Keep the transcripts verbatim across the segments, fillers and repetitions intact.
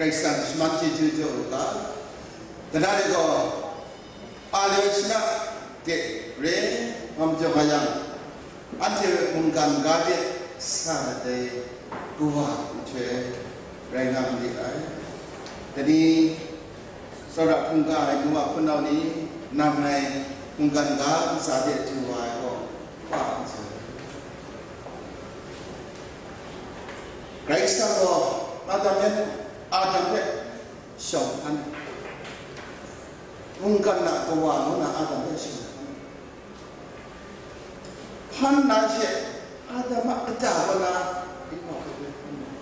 Karai Kasang shaman chyeju jaw u ga, kaning rai gaw, Alewi shana de re, wa majaw nga yang, anhte mungkan ga de sa ai kawa nhtoi rai nga ma li ai. Dai ni, tsawra hkungga ai nu wa hpunau ni, nang ngai mungkan ga ntsa de du wa ai gaw, hpa n tsun. Karai Kasang gaw Adam yan, Adam hpe shawng hkan ai. Mungkan na kawa ngu na Adam hpe shawng hkan ai. Hpan na she, Adam a kata kaw na, Ewa hpe hpan ai.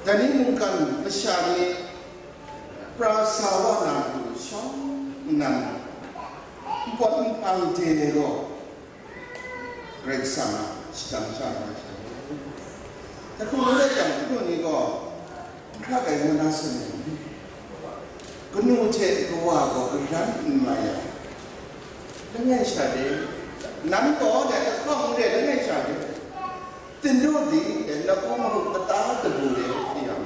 Dai ni mungkan masha ni pra sa wa na matu shawng nnan, npawt nhpang de gaw, Karai Kasang a shadang sha na sha. Dai hku n rai yang, kanu ni gaw n hkrak ai ngu na tsun ai. Kanu hte kawa gaw karan n mai yang, langai sha de, nan gaw dai lahkawng n re, langai sha de, tindu di de, lapu mahuk kata dagu de, di yang,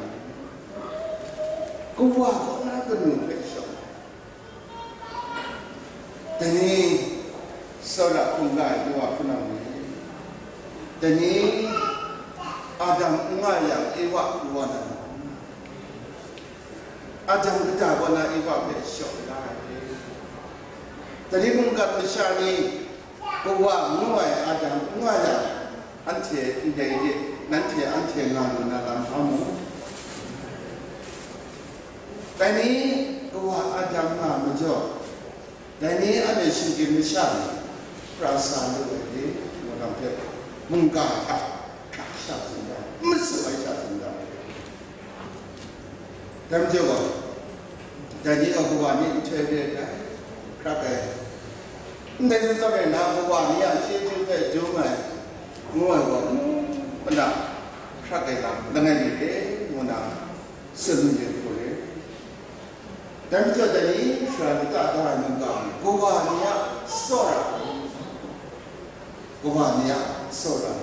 kawa kaw na kanu hpe shawng. Dai ni, tsawra hkungga ai nu wa hpunau ni, dai ni, Adam n nga yang, Ewa kaw na, Adam kata kaw na Ewa hpe shawng la ai. Dai ni, mungkan masha ni, kawa ngu ai Adam n nga yang, anhte ndai de, nanhte anhte nga lu na lam hpa mu. Dai ni, kawa Adam nga majaw, dai ni anhte shinggyim masha ni pra sa lu ai de, ngu lam hpe, mungga hta hkrak sha tsun da, masu ai sha tsun da. Dai majaw gaw, dai ni gaw kawa ni nhtoi re ai, hkrak ai. Ndai zawn e na, kawa ni a chyeju hpe dum ai, ngu ai gaw, npu na hkrak ai lam langai mi re, ngu na, tsun myit hku re. Dai majaw, dai ni sara lata da ai mungga, kawa ni a tsawra, kawa ni a tsawra,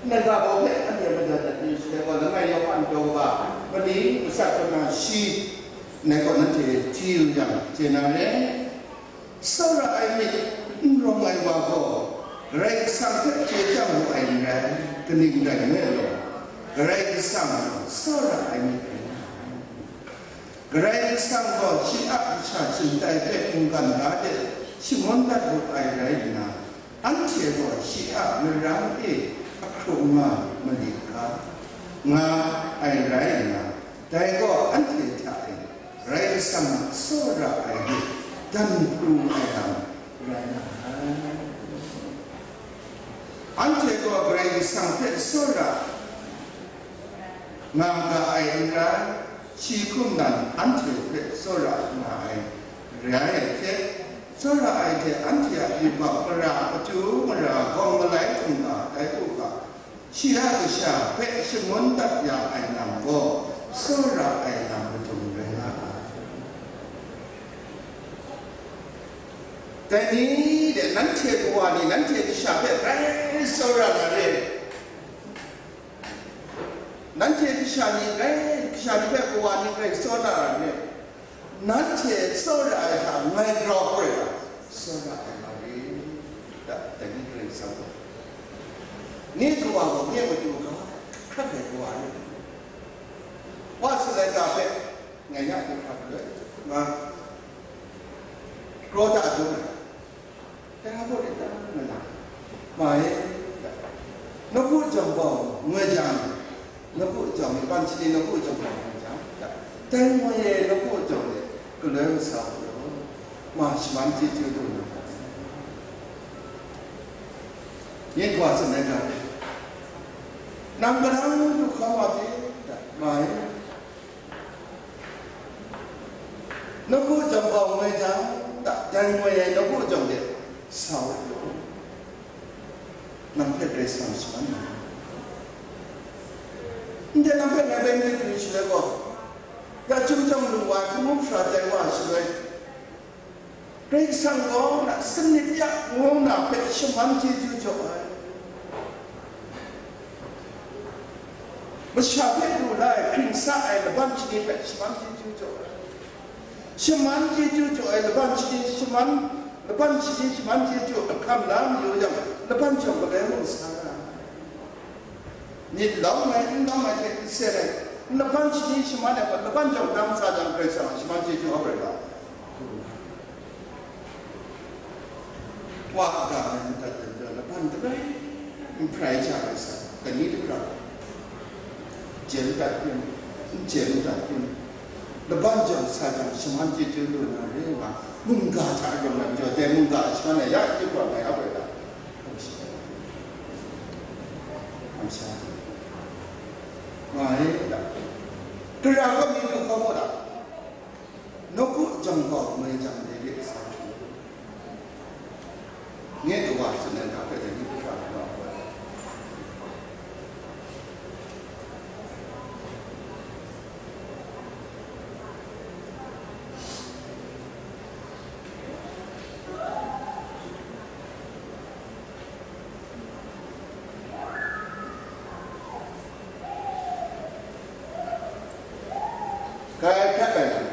nat ga baw hpe anhte madat dat ni shaloi gaw, langai yawng a ntaw kaba, mali masat kaw na shi, ngai gaw nanhte hti yu yang, chye na re. Tsawra ai myit n rawng ai wa gaw, Karai Kasang hpe chye chyang wu ai n rai, kaning rai nme law, Karai Kasang gaw tsawra ai myit rai nga ai. Karai Kasang gaw shi a kasha shingtai hpe mungkan ga de shangun dat wu ai rai nna, anhte gaw shi a marang e ahkrung nga mali hka, nga ai rai nna, dai gaw anhte hta e Karai Kasang a tsawra ai hte dan pru ai lam rai nga ai. Anhte gaw Karai Kasang hpe tsawra nga ga ai n rai, shi hkum nan anhte hpe tsawra nga ai rai ai hte, tsawra ai hte anhte a yubak mara, matu mara, gawng malai hkungga tai u ga, shi a kasha hpe shangun dat ya ai lam gaw, tsawra ai lam madung rai nga ai. Dai ni de, nanhte kawa ni, nanhte kasha hpe grai tsawra na re. Nanhte kasha ni grai, kasha ni hpe kawa ni grai tsawra na re. Nanhte tsawra ai hta ngai grau hkoi ga, tsawra ai nga re. Da, dai ni Karai Kasang gaw, nye kawa gaw nye matu ga hkrak ai kawa re. Wa tsun ai ga hpe, ngai ya du hkra galoi, nga, kraw da du ai. Dai hpa gaw dai ta nga na, ma e, nawku jawng bau ngoi jang, nawku jawng ni ban chani nawku jawng bau ngoi jang, dai ngoi e nawku jawng de galoi masau law, ma shaman chyeju du na, nye kawa tsun ai ga, nang kanang du hkawm wa pyi, ma e, nawku jawng bau ngoi jang, dai ngoi e nawku jawng de sa u law, nang hpe Karai Kasang shaman na, ndai nang hpe ngai bai myit yu shaloi gaw, ya chyum jang lu wa, hkungga hpra tai wa shaloi, Karai Kasang gaw na sanit ya ngu na hpe shaman chyeju jaw ai. Masha hpe lu la ai hkring sa ai laban shani hpe shaman chyeju jaw ai. Shaman chyeju jaw ai laban shani, shaman, laban shani shaman chyeju hkam la mayu yang, laban jawng galoi mung sa ra ai. Myit lawm ai, n lawm ai hte n seng ai, laban shani shaman ai, laban jawng dang sa jang, Karai Kasang a shaman chyeju hkap rai ga. Wa ga ai madat lam jaw, laban galoi n hprai ja ai sa, kani dakra, jen dat yin, n jen dat yin, laban jawng sa jang shaman chyeju lu na re nga, mungga hta rawng lam jaw, dai mungga a shaman ai ya, hte wa ngai ap ai ta? Kamsha, kamsha. Nga e da. Gara ga mi lu hkawm u da. Nawku jang gaw mai jang de de sa. Nye kawa tsun ai ga hpe dai ni hkra hkra. Kai hpe kai lam.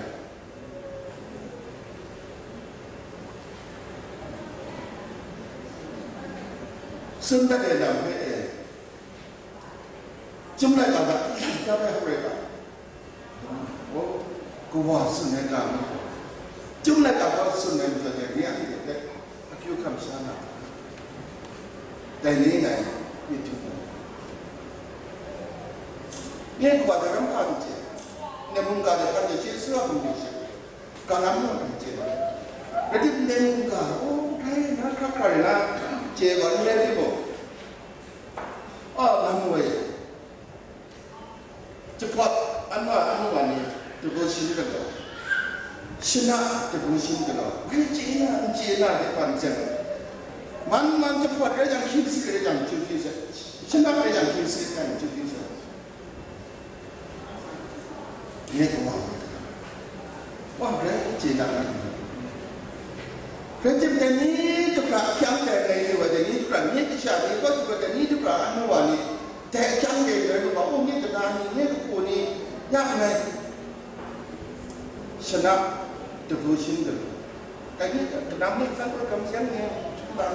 Tsun dat ai lam hpe e, Chyum laika hta n lai kau ai hkrai ga, o, kawa tsun ai ga, Chyum laika hta tsun ai majaw dai ni a myit hpe akyu hkam sha na, dai ni ngai myit htum ai. Nye kawa dai ram hpa n chye, nye mungga dai hpan de shi sara hkum de shi, ka lam naw n chye ai. Rai timung, nye mungga, o, dai na hkra hkra rai na chye ai wa n rai timung, a, lam woi. Jahpawt, anwa, anu wa ni, devotion galaw, shana devotion galaw, grai chye na, n chye na de hpan zen, man man jahpawt rai jang, hkying sit rai jang, chyu hkying sit, shana rai jang, hkying sit rai jang, chyu hkying sit. Nye kawa, wa grai chye na, rai tim, dai ni jahpra ahkyang dai rai ni wa, dai ni jahpra myit kasha ni, kaw jahpra dai ni jahpra anu wa ni, dai ahkyang dai rai lu wa, o, nye kana ni, nye kapu ni, ya ngai, shana devotion de lu. Dai ni kanam ni san kau kam siang ni, chukla,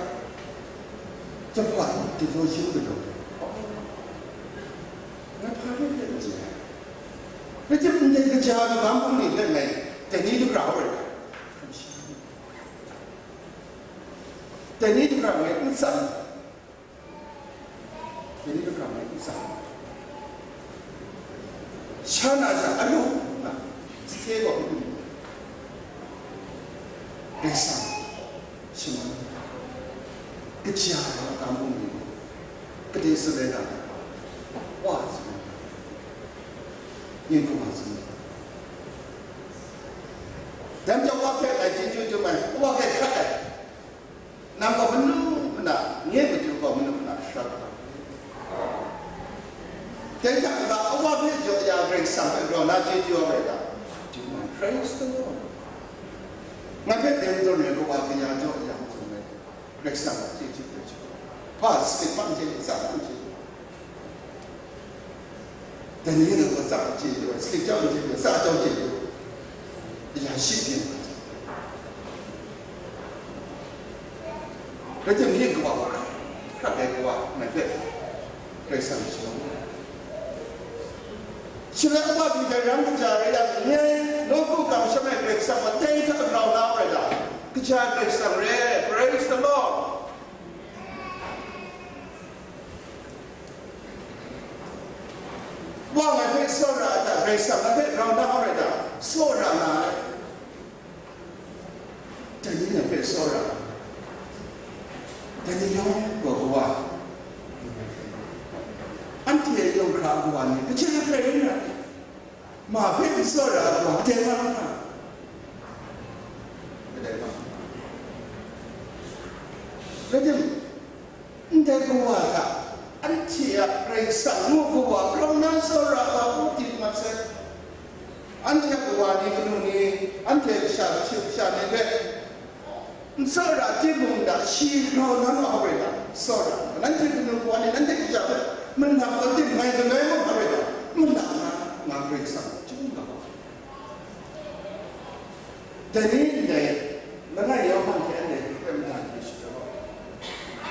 jahpra devotion de lu. Ngai hpa rai hte n chye ai. Rai timung, ndai kaja magam bungli hpe ngai dai ni dagra ai. Dai ni dagra ngai n tsang. Dai ni dagra ngai n tsang. Sha na sha, alu na, sahte gaw, Karai Kasang, shaman, kaja ai magam bungli, kade tsun ai na, wa tsun ai, yin hkrum wa tsun ai. Dai majaw, wa hpe ngai chyeju dum ai, wa hpe hkrat ai. Nang gaw manu mana, nye matu gaw manu mana shara. Dai hta n-ga, awa hpe jaw ya Karai Kasang hpe grau na chyeju ai ta? Praise the Lord. Ngai hpe dai n tawn ai kawa kaya jaw ya hkrum ai, Karai Kasang a chyeju hpe jaw. Hpa salit hpang hte, tsa hpang hte. Dai ni gaw tsa chye lu ai, salit chyawm chye lu ai, tsa chyawm chye lu ai, ya shi byin. Rai timung, nye kawa wa, hkrat ai kawa, ngai hpe Karai Kasang shalom. Shaloi wa pyi dai ram kaja rai yang, nye nawku kamsham ai Karai Kasang wa teng hta grau na ai ta? Kaja Karai Kasang re, praise the Lord. Wa ngai hpe tsawra ai ta? Karai Kasang ngai hpe grau na ai ta? Tsawra nga ai. Dai ni ngai hpe tsawra ai. Dai ni yawng gaw kawa, anhte yawng hkra kawa ni, kaja hkrai rai nna, ma hpe n tsawra ai kawa kadai nga nga? Kadai nga? Rai tim, ndai kawa hta, anhte a Karai Kasang ngu kawa grau na tsawra ai wa u tim mat sai. Anhte a kawa ni, kanu ni, anhte kasha, kashu kasha ni hpe n tsawra timung hta, shi grau na ma ai ta? Tsawra. Nanhte kanu kawa ni, nanhte kasha hpe manang wa tim ngai galoi mu ai ta? Mada na nga Karai Kasang chyum nga. Dai ni ndai, langai Yawhan hte anhte hpe mada ni shadaw,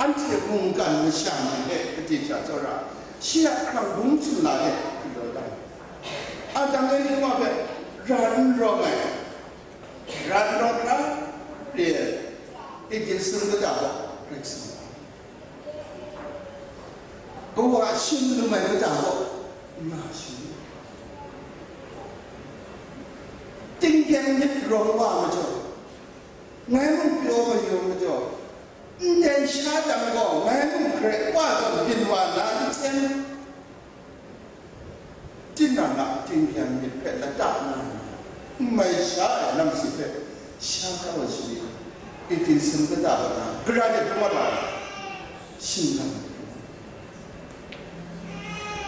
anhte mungkan masha ni hte kade sha tsawra, shi a hkrang bung sumla hte galaw dan. Adam le Ewa hpe ra n rawng ai, ra n rawng nna, re ai, Eden sumga da gaw Karai Kasang. Kawa shing lum ai mada gaw nga shi. Tingkyang myit rawng wa majaw, ngai mung pyaw mayu majaw, ndai sha dang gaw ngai mung hkrai wa tawn byin wa na n hten. Tinang a tingkyang myit hpe lata na, n mai sha ai lam si hpe, sha kau ai shani, Eden sumga da wa na, gara de hkrum wa ai, shingkang ai hkrum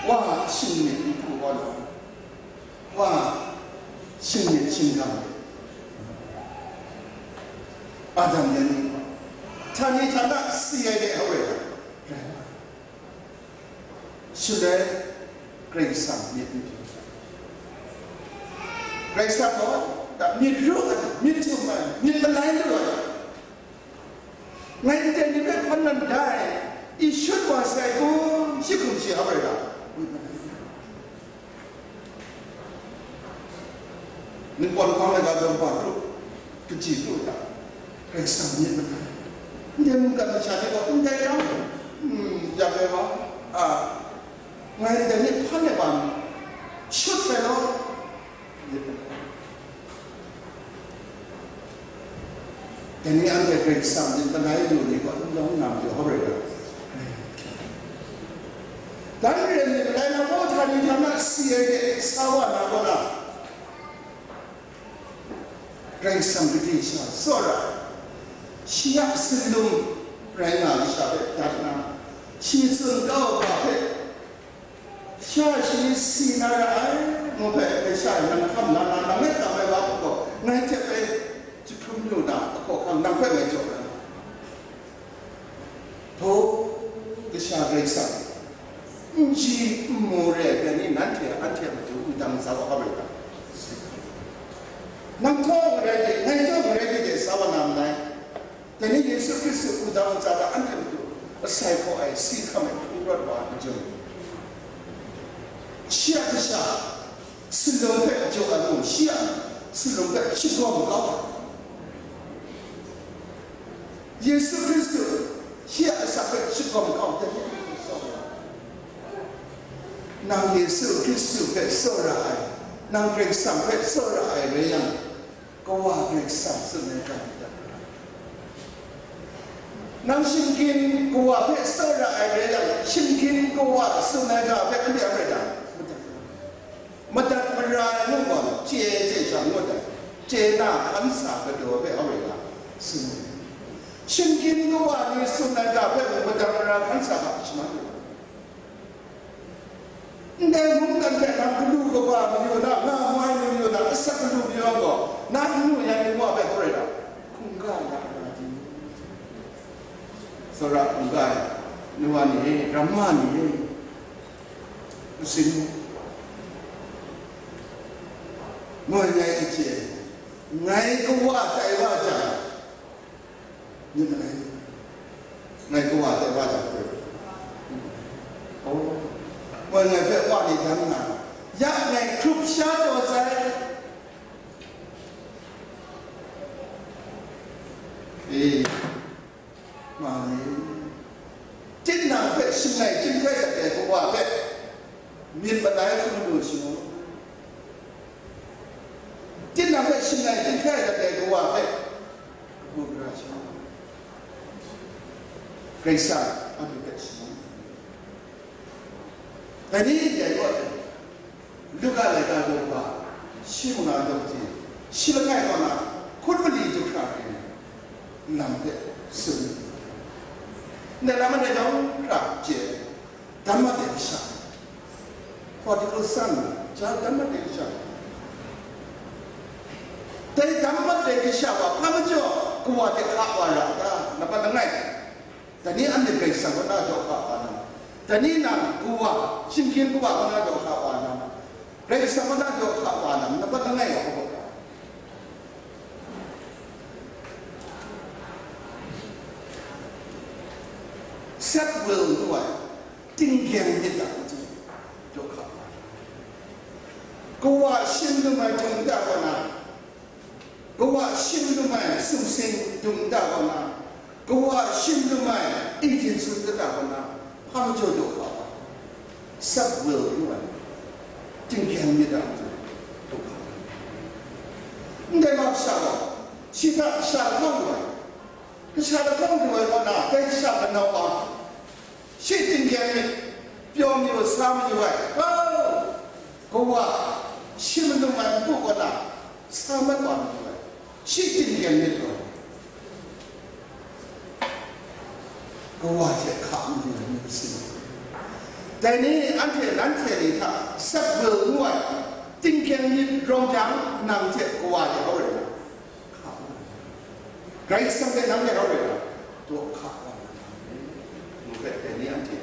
wa, wa shingmyit n hkru wa na, wa shingmyit shingkang ai, Adam le Ewa, htani htana si ai de hkrai rai. Shaloi Karai Kasang myit n hpyi. Karai Kasang gaw, da myit ru ai, myit htum ai, myit malai lu ai. Ngai ndai ni hpe hpan nan dai, i shut wa sai kun, shi hkum shi hap rai ga. Ningpawt lahkawng laika daw ba kru, kaji kru hta, Karai Kasang myit malai. Ndai mungkan masha ni gaw ndai yang, hmm, ya bai wa, a, ngai ndai myit hpan ai wa, shut sai law, myit malai. Dai ni anhte Karai Kasang myit malai lu ni gaw n lawm na majaw, hkrai rai. Dan re myit malai na gaw, htani htana si ai de sa wa na gaw na, Karai Kasang kade sha tsawra ai, shi a tsinlung rai nga ai sha hpe dat nna, shi tsun kau ai ga hpe, sha shi si na ra ai, ngu hpe, dai sha e nang hkam na, nang nang e kam ai wa hpe gaw, ngai hte bai jahkrum lu na, ahkaw ahkang nang hpe ngai jaw na. Hpaw kasha Karai Kasang, n chyi n mu re ai hpe ni nanhte anhte a matu wudang ntsa wa hkap rai ga. Nang htaw garai de, ngai htaw garai de de sa wa na nngai. Dai ni Yesu Hkristu wudang ntsa ga anhte matu asai hkaw ai, si hkam ai hkrum rawt wa ai majaw, shi a kasha, Sinlung hpe jaw ai mung, shi a sinlung hpe shagawm kau ai. Yesu Hkristu, shi a asak hpe shagawm kau ai. Nang Yesu Hkristu hpe tsawra ai, nang Karai Kasang hpe tsawra ai rai yang, Kawa Karai Kasang tsun ai ga madat ra. Nang shinggyim kawa hpe tsawra ai rai yang, shinggyim kawa tsun ai ga hpe n rai ai rai ta? Madat ra. Madat mara ai ngu gaw, chye ai chye shang ngut ai, chye na hkan sa galaw hpe awe ga tsun ai. Shinggyim kawa ni tsun ai ga hpe mung madat mara hkan sa ga shaman lu ai. Ndai mungkan hte nang galu kaba mayu na, nga mai mayu na, asak galu mayu gaw, na nnu yan ni wa bai hkoi da, hkungga ya ai ni, tsawra hkungga ya ni wa ni, ramma ni, masin mu, moi ngai n chye, ngai kawa tai wa jang, Myit malai, ngai kawa tai wa jang hpe, oh, moi ngai hpe wa ni dan nga, ya ngai hkrup sha taw sai. E, ma ni, tinang hpe shangai chyinghkai dat ai kawa hpe myit malai hkrum lu sha mu. Tinang hpe shangai chyinghkai dat ai kawa hpe kabu gara sha mu. Karai Kasang anhte hpe shamung. Dai ni ndai gaw, Luka laika daw ba, shi manga daw ji, shi langai kaw na, hkut mali du hkra ring ai lam hpe tsun. Ndai lam anhte jang hkra chye, dam mat ai kasha, prodigal son, ja dam mat ai kasha. Dai dam mat ai kasha wa hpa majaw kawa hte hka wa ra ta? Laban langai, dai ni anhte Karai Kasang kaw na jaw hka wa na? Dai ni nang kawa, shinggyim kawa kaw na jaw hka wa na? Karai Kasang a na jaw hka wa na, nang mat langai wa hkawhkam. Self will ngu ai, tinggyeng myit a matu jaw hka wa. Kawa shim lum ai htung da wa na, kawa shim lum ai sumsing dung da wa na, kawa shim lum ai ijin sun da wa na, hpa majaw jaw hka wa. Self will ngu ai, tinggyeng myit a matu jaw hka wa. Ndai ma kasha gaw, shi hta kasha lahkawng lu ai, kasha lahkawng lu ai kaw na, dai kasha kanau wa, shi tinggyeng myit, pyaw mayu sa mayu ai, oh, kawa, shi malum ai npu kaw na, sa mat wa mayu ai, shi tinggyeng myit gaw, kawa hte hka mayu ai myit sin. Dai ni anhte nanhte ni hta self will ngu ai, tinggyeng myit rawng jang, nang hte kawa hte kau rai na. Karai Kasang hte nang re hkau rai na, daw hka wa na, ngu hpe dai ni anhte.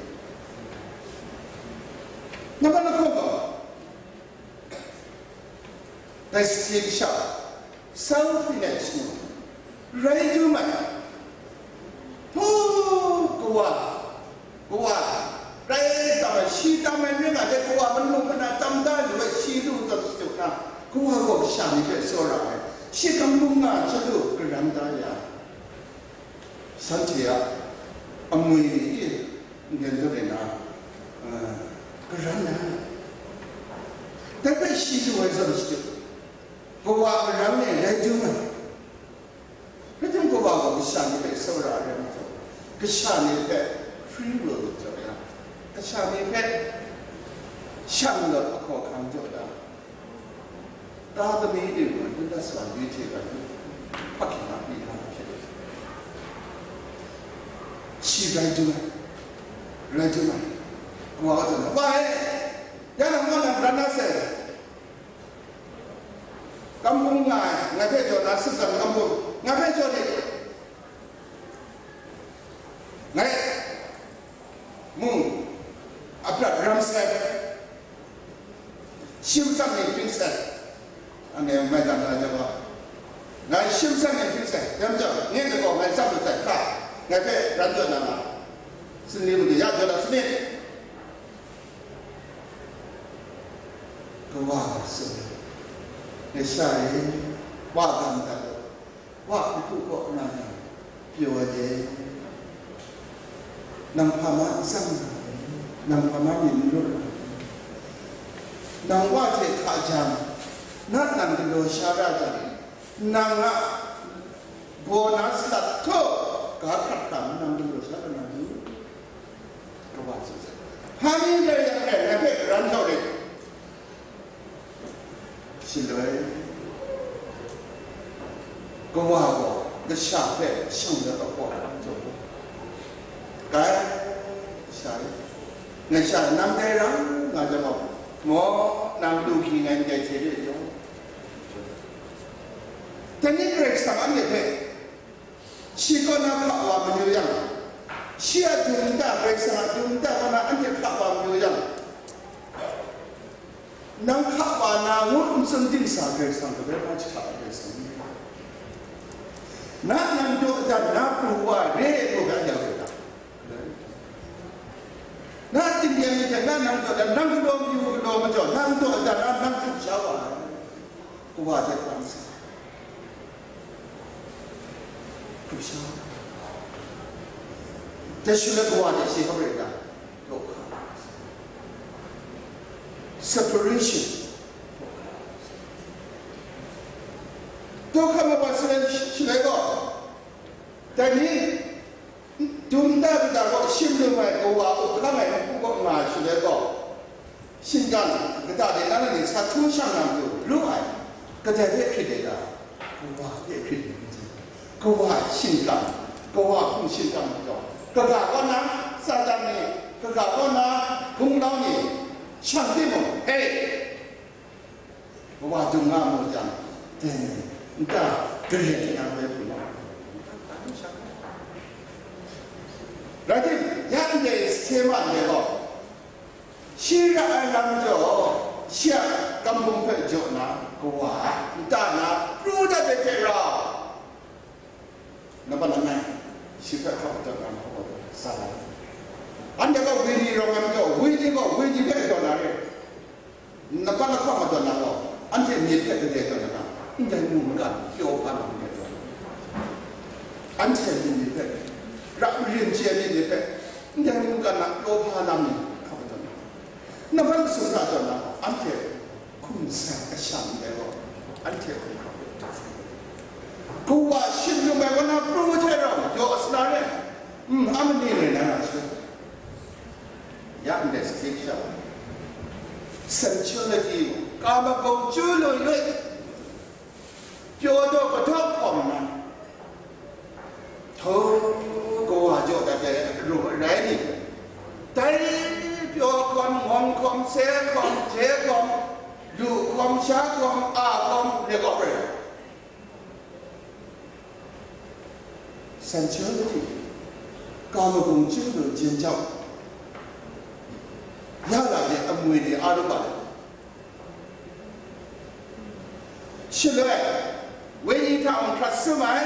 Nambat lahkawng gaw, dai sasi kasha, self-image ngu, rai dum ai, hpu, kawa, Kawa, rai tam ai, shi tam ai ring a, dai kawa manu mana tam da lu ai, shi lu tawn shatup na, kawa gaw kasha ni hpe tsawra ai, shi kam bung nga chyalu karan da ya, shanhte a amwi ni e n-gun tawn ai na, eh, karan na, dai hpe shi lu ai zawn shatup, kawa karan e rai dum ai. Hkristu kawa gaw kasha ni hpe tsawra ai rai majaw, kasha ni hpe free will jaw na, kasha ni hpe shang lawt ahkaw ahkang jaw na, ta tami ni gaw, nta sa ni hte rai, hpa hkying a pyi na hte, shi rai dum ai, rai dum ai, kawa gaw jaw na, wa e, ya na, ngai na, bra na se, Kam hpung nga ai, ngai hpe jaw na, sumsat kam hpung, ngai hpe jaw ni, ngai mung a prat ram sai, shim tsam ni hpring sai, anhte mai dan na jang wa, ngai shim tsam ni hpring sai, dai majaw, nye gaw ngai tsam lu sai hkra, ngai hpe ran jaw na nga, sin ni mung ya jaw na sin ni? Kawa tsun, ngai sha e, wa gam dat law, wa hku kaw na yang, pyaw ai e, nang hpa ma n tsang na, nang hpa ma myin n rawt na, nang wa hte hka jang, na nang galaw sha ra jang, nang a gaw na sat htaw, ga hkrat hkra nang galaw sha ra na ni? Kawa tsun sai. Hpa ni rai yang rai, ngai hpe ran kau rit. Shaloi, kawa gaw kasha hpe shang dat ai hpaw lam jaw, kai, kasha e, ngai sha nang dai rang nga jang gaw, maw, nang lu hkri ngai ndai hte re jaw. Dai ni Karai Kasang anhte hpe shi kaw na hka wa mayu yang, shi a dum nta, Karai Kasang a dum nta kaw na anhte hka wa mayu yang, nang hka wa na ngu n tsun ting sa Karai Kasang, Karai Kasang hka wa Karai Kasang ni? Na nang daw dan na pru wa re ai hku ga ya we ta? Na tingteng ni hte na nang daw dan, nang galaw mayu galaw majaw, nang daw dan na nang hkrup sha wa ai. Kawa hte hkawm sa. Hkrup sha. Dai shaloi kawa hte shi hkap rai ga? Daw hka. Separation. Daw hka ma wa shaloi, shaloi gaw, dai ni, dum nta kata gaw shim lum ai kawa up hkang ai hku kaw nga ai shaloi gaw, shinggan kata de na ni sa htu shang na matu lu ai, kadai hpe hkrit ai ta? Kawa hpe hkrit ai, kawa shinggan, kawa hpung shinggan majaw, kaga kaw na, Satan ni, kaga kaw na, gunglau ni, shang timung, he, kawa dung nga mu jang, dai ni, nta, garen na rai hpung, rai tim, ya ndai schema ndai gaw, shi ra ai lam jaw, Shi a kam hpung hpe jaw na, kawa a nta na pru dat ai hte rau, nampat langai, shi hpe hkap jaw na, hkap jaw na, sa na. Anhte gaw wenyi rawng ai majaw, wenyi gaw wenyi hpe jaw na re. Nampat lahkawng majaw na gaw, anhte myit hpe gade jaw na, ndai mungkan pyaw hpa na myit jaw na. Anhte myit myit hpe, ra rin chye myit myit hpe, ndai mungkan na pyaw hpa na myit hkap jaw na. Nampat masum hta jaw na, anhte hkum sai asha ndai gaw, anhte hkum hkrap ai hte sai. Kawa shing lum ai wa na pru hte rau, yaw sa na re, mm, amani rai na ra shi. Ya ndai stik sha, sensuality, kama gumju lu yoi, pyaw daw kadaw hkawm na, Hto kawa jaw dat ai aru arai ni, dai pyaw hkawm, ngawng hkawm, se hkawm, je hkawm, lu hkawm, sha hkawm, a hkawm, re kawp rai. Sensuality, kama gumju lu jin jau, ya la de amui de a lu ga. Shaloi, wenyi hta mung hkrat sum ai,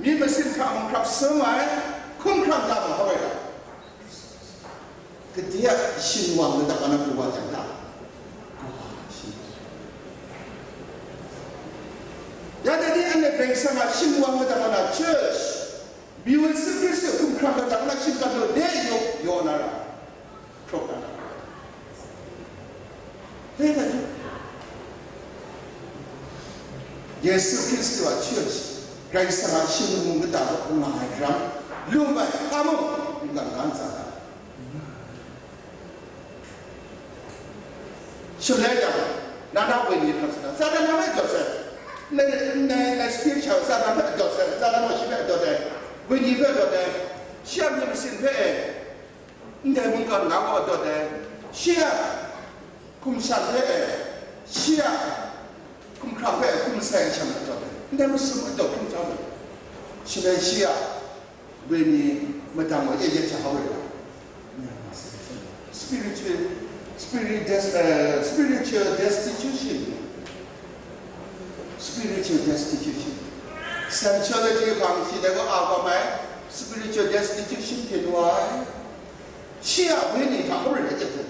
myit masin hta mung hkrat sum ai, hkum hkrang hta mung hkawai ai. Kade a shing wang madat na pru wa jang ta? Ya dai ni anhte Karai Kasang a shing wang madat na church, Yesu Hkristu hkum hkrang madat na shinggan lu de yaw, yaw na ra. Hkrup na. Dai hta Yesu Hkristu a church, Karai Kasang a shing mung kata kaw nga ai ram, lum ai hpa mung, n-gun nga n tsa ai. Shaloi jang, na na wenyi hkap sa na, Satan na hpe dawt sai, na, na, na scripture Satan hpe dawt sai, Satan gaw shi hpe dawt ai, wenyi hpe dawt ai, shi a myit masin hpe e, ndai mungkan nga gaw dawt ai, shi a hkum shan hpe e, shi a hkum hkrang hpe hkum sai ai shan dawt ai, ndai masum a dawt hkrum hkra ai, shaloi shi a wenyi madang wa e yet hta hkawai ra. Spiritual, spirit des-, uh, spiritual destitution. Spiritual destitution. Sensuality hpang shi dai gaw a kawm ai, spiritual destitution hte lu ai. Shi a wenyi hta hkawai ra yet hta.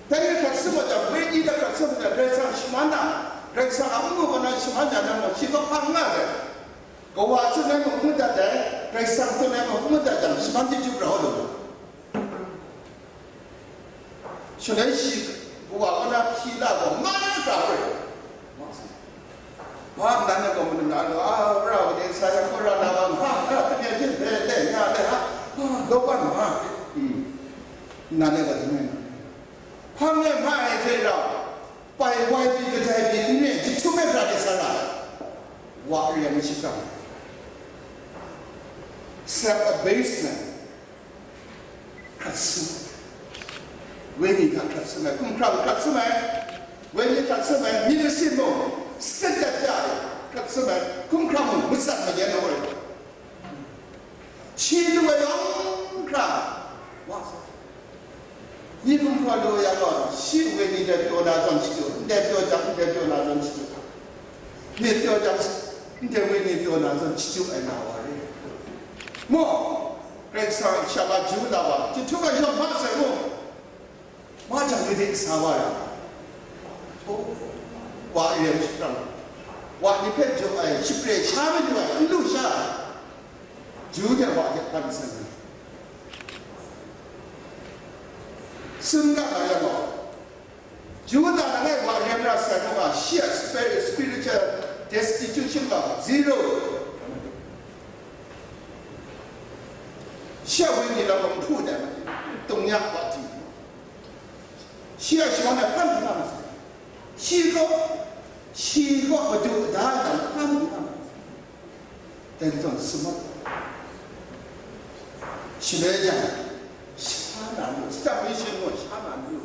Dai ni hkrat sum ai jang, wenyi hta hkrat sum ai jang, Karai Kasang shaman na, Karai Kasang a ngu gaw na shaman na, nang gaw shi kaw hpang nga ai. Kawa tsun ai mung n madat ai, Karai Kasang tsun ai mung n madat jang, shaman chyeju grau lu. Shaloi shi kawa kaw na hpyi la gaw, ma pra ai. Ma, nan e gaw manu na lu, a, ra wa de sa yang, ra na wa, ma, ra, tengye jin, le, le, nya, le, ha, a, gaw ban, ma, hmm. Nan e gaw tengye na. Hpang e ma ai hte rau, pai wai pyi kadai pyi n re, jahtum e pra de sa ra ai. Wa re ai ni shapram. Self abasement. Hkrat sum. Wenyi hta hkrat sum ai, hkum hkrang hkrat sum ai, wenyi hkrat sum ai, myit masin mung, sat dat ya ai, hkrat sum ai, hkum hkrang mung, matsat mayan ai. Shi lu ai yawng hkra, wa sa. Ni hkum hkra lu ai yang gaw, shi wenyi dai pyaw na zawn shachyu, ndai pyaw jang, ndai pyaw na zawn shachyu. Myit pyaw jang, ndai wenyi pyaw na zawn shachyu ai na wa re. Maw, Karai Kasang a sha wa ju la wa, jahtum a yawng ma sai mu. Ma jang gade sa wa ya. O, wa e shapram. Wa ni hpe jaw ai, shapre sha madu ai, n lu sha ai. Ju de wa de hkan san ai. Sun ga na ya gaw, Ju na langai wa rem ra sai gaw, shi a spirit, spiritual destitution gaw zero. Shi a wenyi lam gaw n hpu dai, tung ya wa ti. Shi a shawan ai hkan hkan masai. Shi gaw, shi gaw madu da ai lam hkan hkan masai. Dai zawn sumawk. Shaloi jang, sha na nu, starvation gaw sha na nu,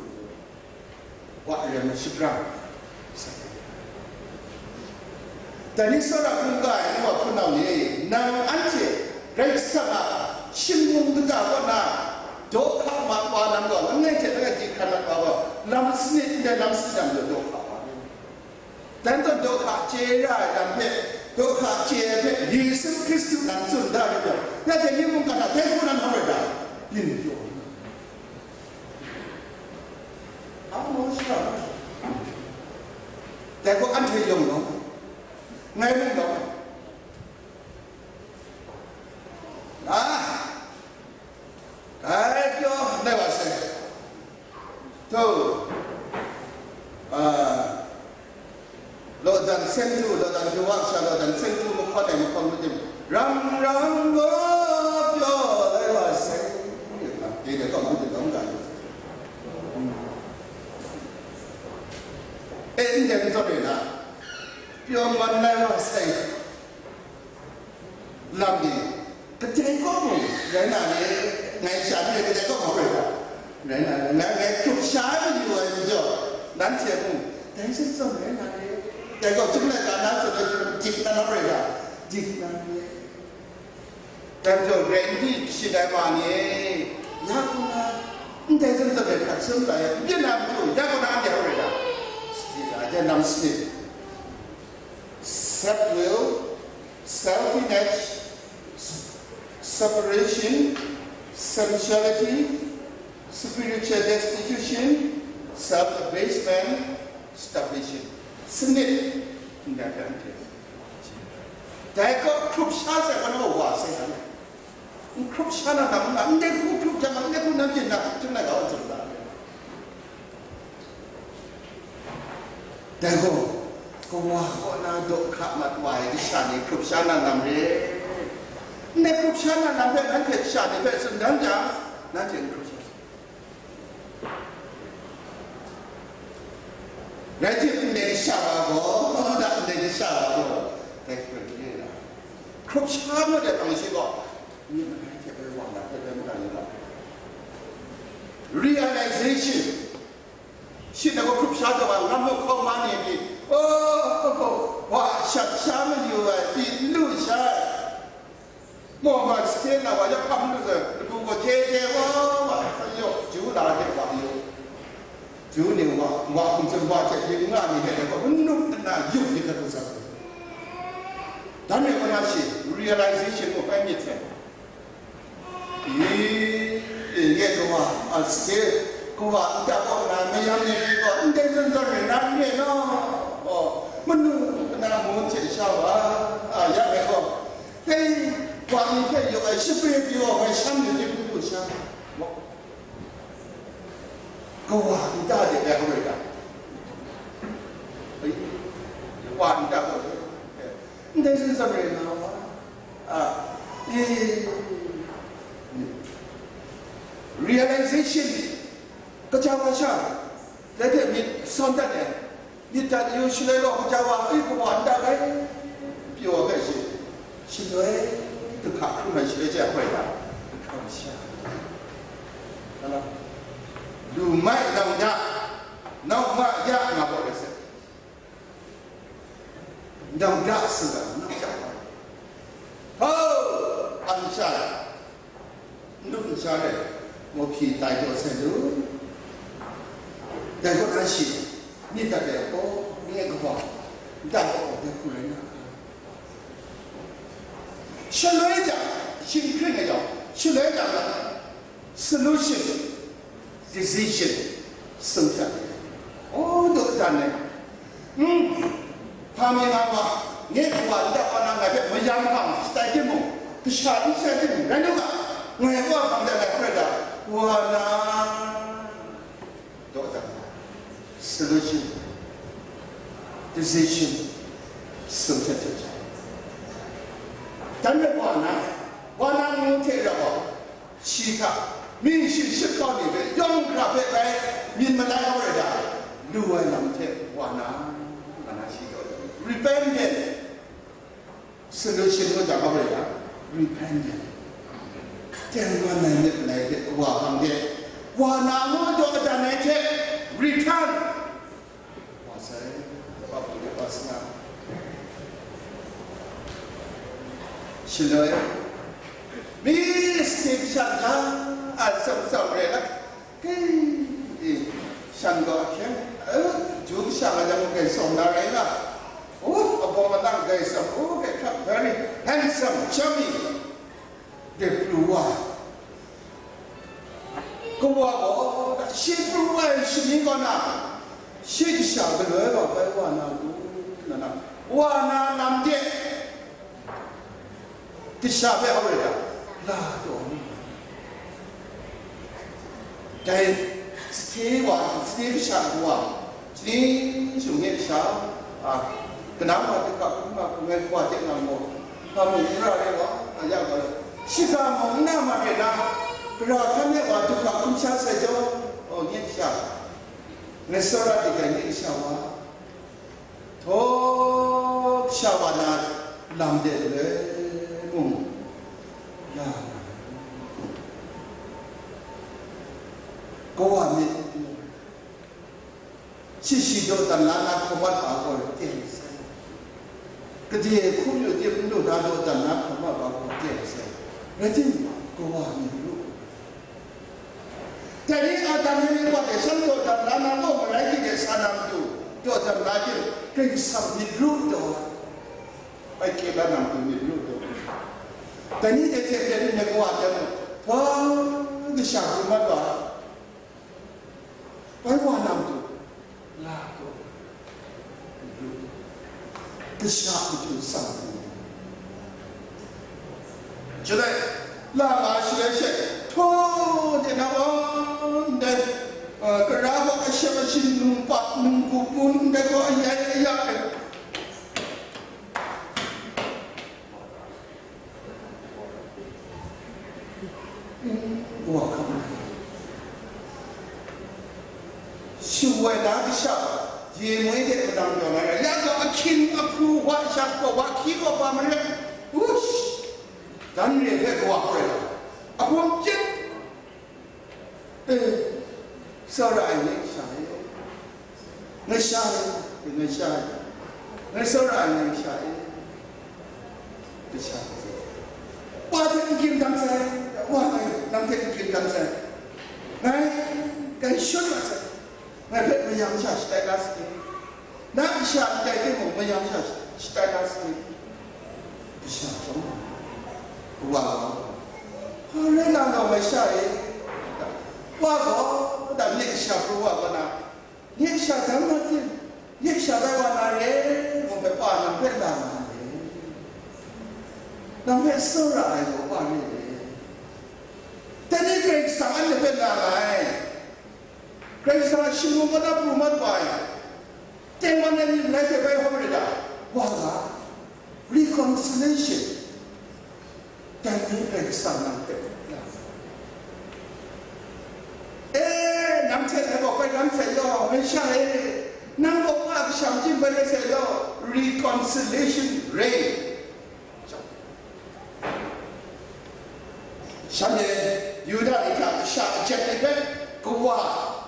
wa rem ai shapram. Dai ni tsawra hkungga ai nu wa hpunau ni, nang anhte Karai Kasang a shing mung kata kaw na daw hka ma wa nang gaw, langai hte langai di Lam sanit ndai lam sanit lam daw daw hka wa ni. Dan tawn daw hka chye ra ai lam hpe, daw hka chye ai hpe Yesu Hkristu nan tsun da rit yang, ya dai ni mungkan hta dai hku nan hkawm rai da, byin pyaw na. Ang maw shara? Dai gaw anhte yawng law, ngai mung law. Ah! Dai pyaw, dai wa sai. To, ah, law dan sen du, law dan du wa sha, law dan sen du mahkawn ai mahkawn madim, ram ram gaw pyaw, dai wa sai. Dai dai kawng madim kawng dan. E, ndai n zawn rai na, pyaw man dai wa sai. Lam ni, kadai kaw mung rai na ni, ngai sha ni kadai kaw mung rai ga, rai na ni, ngai, ngai hkrup sha ai mayu ai majaw, nanhte mung dai zawn zawn rai na ni, dai gaw chyum laika na zawn ai hkrup dik na na rai ga, dik na ni. Dai majaw, rai n di shing ai ma ni, ya kaw na, ndai zawn zawn rai hkrat sum la ya, n byin na matu, ya kaw na anhte hkrup rai ga, sadi ga, ya nam sadi. Self will, self-image, s- separation, sensuality, spiritual destitution, self-abasement, starvation. Sanit, ndai hpe anhte. Dai kaw hkrup sha sai kaw na wa sai hkan. N hkrup sha na, na, na, ndai hku hkrup jang, ndai hku na byin na, chyum laika wa tsun da. Dai gaw, kawa kaw na daw hka mat wa ai kasha ni hkrup sha na lam re. Ndai hkrup sha na lam hpe nanhte kasha ni hpe tsun dan jang, nanhte n hkrup sha. Rai timung, ndai kasha wa gaw, ndai kasha wa gaw, dai hkrup re na. Hkrup sha na de hpang shi gaw, ni langai hte bai wa na hpe bai madan ni ga. Realization. Shi na gaw hkrup sha taw wa, ngamhmawk hkawm ma ni pyi, oh, wa shat sha mayu ai, pyi n lu sha ai. Maw ma sahte na wa ya hkam lu sai, lagu gaw je je wa, wa sa yaw, ju la de wa yaw. Ju ni wa, wa hkum tsun wa hte, yin nga ni hte gaw, n nup nna yup di hkrat lu sa. Dan e kaw na shi, realization gaw bai myit sai. I, i, nye kawa, a, saje, kawa nta kaw na mayam ni ni gaw, ndai zawn zawn rai na n re law? Gaw, manu na mu hte sha wa, a, ya me gaw, dai wa ni hpe yaw ai shapre pyi wa hpe sham ni hte hpung lu sha. Kawa nta de dai hkawai ga. Ai, kawa nta gaw, ndai zawn zawn rai na wa? A, e, realization, kaja wa sha, dai hte myit sawn dat ai, myit dat yu shaloi gaw, kaja wa, ai, kawa n dat ai, pyi wa hpe shi, shaloi, du hka hkrum ai shaloi hte hkoi ga, du hkrum sha, lu mai nang ya, nau ma ya, nga gaw rai sai. Ndau da sing ga, ndau ja wa. Ho! An sha, ndun sha re, mo hpyi tai taw sai lu. Dai gaw na shi, myit dat de, oh, nye kawa, ndai gaw, dai hku rai na. Shaloi jang, shing hkring ai jang, shaloi jang, solution, decision, solution. Oh, daw dan ai. Hmm. Hpa mi nga ma, nye kawa nta kaw na ngai hpe mayam hkang shatai timung, kasha n shatai timung, rai lu ga, ngai kawa hkang de ngai hpe da, wa na. Daw dan ai. Solution, decision, solution. Dan ai wa na, wa na ngu hte rau ai. Shi hta, myi shi ship kau ni hpe yawng hkra hpe bai myit malai hkau rai ga, lu ai lam hte wa na, nga na shi taw, repentance, solution ngu jang hkau rai ga, repentance. Tengman ai myit malai hte wa hpang de, wa na ngu daw dan ai hte, return. Wa sai, kaba hpung de wa sanga. Shaloi, mistake sha ja, a tsawm tsawm re la, hkei, e, Shan gaw ahkyeng, eh, ju kasha nga jang, grai tsawm na rai nga. Oh, abawng alang grai tsawm, oh, grai hkrap, very handsome, charming. De pru wa. Kawa gaw, shi pru wa ai shani kaw na, shi kasha galoi wa bai wa na lu, na na, wa na lam de. Kasha hpe hkrai da, la taw mi ai. Dai sahte wa, sahte kasha wa, sahte shung e kasha, a, kanang wa, dai hka hkrum nga hkrum ai wa de nga gaw, hpa mung n ra ai wa, a ya gaw, shiga mung n na ma re na, gara hkan e wa, dai hka hkrum sha sai jaw, o, nye kasha, ngai tsawra de dai nye kasha wa. Htaw kasha wa na lam de le mung, ya, kawa myit, shi shi dawdan la na hkawm mat wa gaw teng sai, gade hkum yu tim n lu na dawdan na hkawm mat wa gaw teng sai, rai timung, kawa myit ru. Dai ni Adam ni wa de shan dawdan la na gaw marai hte sa na matu, dawdan la yu, Karai Kasang myit ru taw ai, bai kye la na matu myit ru taw ai. Dai ni de hte de ni wa de mu, hpa kasha hkrum mat wa, bai wa na matu, la taw. Kasha matu tsang ai. Shaloi, la nga shaloi she, htaw de na wa ndai, a, kara gaw ashep ashin nung pa, nung gup bun ndai gaw ayai aya ai. Wa hkam ai. Shawoi na kasha, ye moi de madang pyaw na rai, ya gaw ahkying ahpu wa shak gaw wa hkyi gaw ba marai, ush, dan re hpe kawa hkoi la, ahpung chyit. E, tsawra ai nye kasha e, ngai sha e, ngai sha e, ngai tsawra ai nye kasha e, kasha e. Wa hte n gindan sai, wa ngai nang hte n gindan sai, ngai, ngai shut mat sai, ngai hpe mayam sha shatai la sai. Na kasha ndai timung mayam sha shatai na sai, kasha chyawm ai. Wa gaw, hpa rai na gaw ngai sha e, wa gaw, da nye kasha pru wa gaw na, nye kasha dang na tim, nye kasha bai wa na re, ngu hpe wa nang hpe la nga ai. Nang hpe tsawra ai gaw wa re re. Dai ni Karai Kasang anhte hpe la nga ai. Karai Kasang a shinglung kata pru mat wa ai, tengman ai myit rai hte bai hkawm rai da, wa ga, reconciliation, dai ni Karai Kasang nang hte, e, nang hte ngai gaw bai lam sai yaw, ngai sha e, nang gaw pa kasha machyin bai rai sai yaw, reconciliation rai. Shanhte Yuda ni hta kasha ajet ni hpe, kawa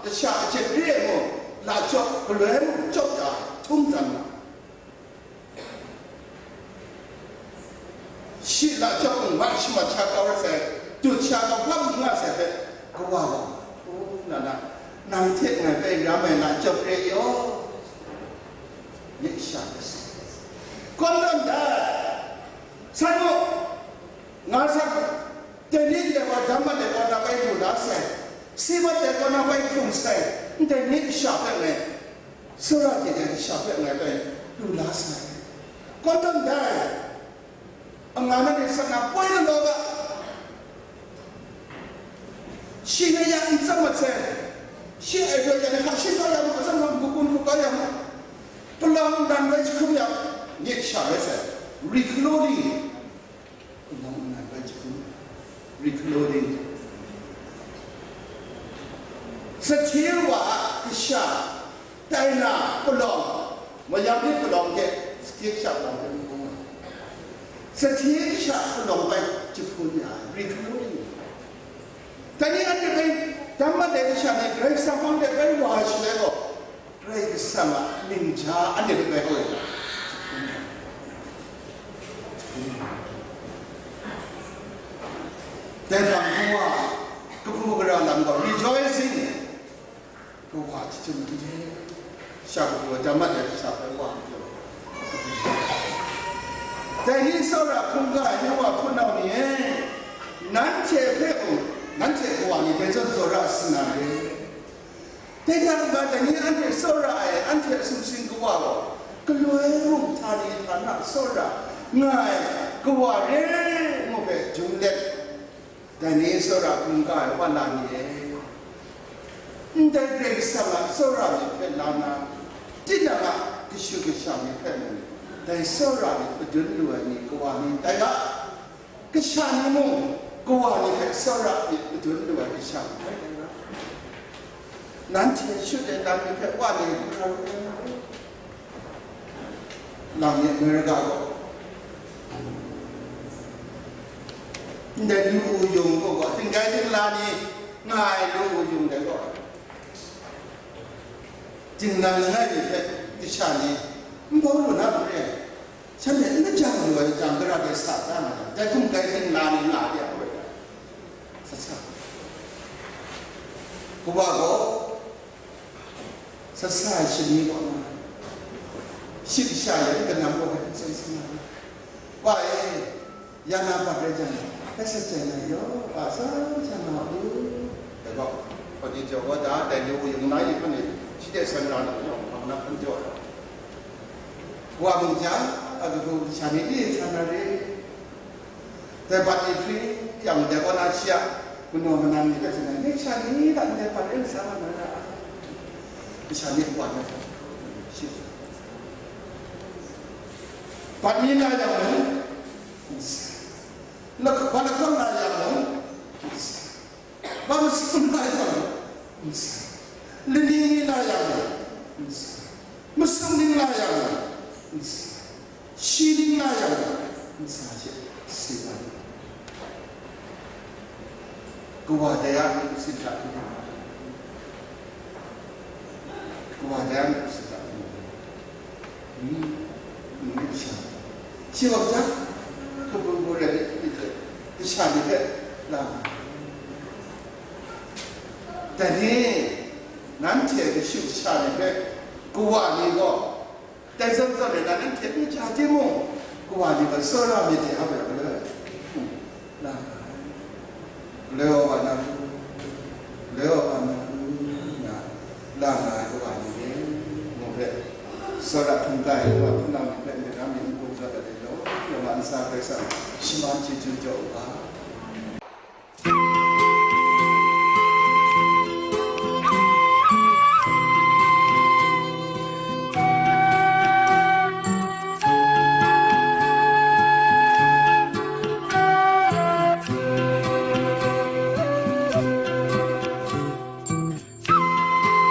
kasha ajet re ai mung, lachyawk galoi mung chyawk da htung tsan ma, shi lachyawk mung mat shamat sha kau rai sai, dut sha kahpang n nga sai hpe, kawa gaw, u, na na, nang hte ngai hpe ram ai lachyawk re yaw, myit sha ai. Kawm tawn dai, san mu, nga sa, dai ni ndai wa dam mat ai kaw na bai du la sai, si mat ai kaw na bai hkrung sai, ndai ni kasha hpe ngai, Sara de ai kasha hpe ngai bai du la sai. Kawm tawn dai, anga na ni san na poi na law ga, shi na ya n tsang mat sai, shi ai rai ya na hka shi kau ya mu, atsam na n-gun hku kau ya mu, palawng nnan bai jahkrum ya, nye kasha rai sai, reclothing. Palawng nnan bai jahkrum, reclothing. Sahte wa a kasha tai na palawng, mayam ni palawng hte sahte kasha palawng hpe n hkrum ai. Sahte kasha palawng bai jahkrum ya ai, reclothing. Dai ni anhte bai dam mat ai kasha ni Karai Kasang hpang de bai wa ai shaloi gaw, Karai Kasang a mying ja anhte hpe bai hkoi ai. Dai hpang hkungwa, kahpu gara lam gaw, rejoicing, Kawa chyum ni de, sha kabu damat ai kasha hpe wa majaw. Dai ni tsawra hkungga ai ni wa hpunau ni e, nanhte hpe mung, nanhte kawa ni dai zawn tsawra sing na re. Dai hta n-ga, dai ni anhte tsawra ai, anhte a sumsing kawa gaw, galoi mung htani htana tsawra nga ai kawa re ngu hpe jum let, dai ni tsawra hkungga ai wa la ni e, ndai Karai Kasang a tsawra myit hpe la na, tinang a kashu kasha myit hpe mung, dai tsawra myit madun lu ai ni kawa ni tai ga, kasha ni mung, kawa ni hpe tsawra myit madun lu ai kasha myit hpe tai ga. Nanhte shut ai lam myit hpe wa ni hkra ru ai. Lam myit America gaw, ndai lu u yung gaw, gaw, tinggai tingla ni nga ai lu u yung dai gaw, tingla langai mi hpe kasha ni n bau lu na hpe re ai, shanhte n majang lu ai jang, gara de sa da nga jang, dai hkum kai tingla ni nga de a, sa sa. Kawa gaw, sa sa ai shani kaw na, shik sha yan kanam gaw hkrit n sai sa na, wa e, ya na bat rai jang, hpe sa jai na yaw, wa sa sa na u, dai gaw, hkawt ni jaw wa da, dai lu yung na yi hpang ni, shi de san ra na yaw, hpang na hkan jaw ai. Wa mung jang, a kabu sha ni di san na re, dai bat ni hpri yang, dai kaw na shi a manaw manang ni hpe tsun ai, nek sha ni hta ndai bat e nsang nga na ra, masha ni wa na shi, bat ni na yang mung, lak-, bat lahkawng na yang mung, ba masum na yang mung, lani ni na yang mung, masum ni na yang mung, shi ning la yang, nsa hte si ai. Kawa dai a myit sin hta hkrum ai. Kawa dai a myit sin hta hkrum ai. Hmm. Hmm, sha. Shi wa ja, kabu bu rai myit hte, kasha ni hpe la. Dai ni, nanhte kashu kasha ni hpe, kawa ni gaw, dai zawn zawn e, na nanhte n ja timung, kawa ni gaw tsawra myit de hkra galoi, hmm, la nga ai. Galoi wa wa na, galoi wa wa na, nga, la nga ai kawa ni e, ngu hpe, tsawra hkungga ai kawa hpunau ni hpe, myit ram myit n hkungga dat ai law, law ma ntsa Karai Kasang shaman chyeju jaw u ga.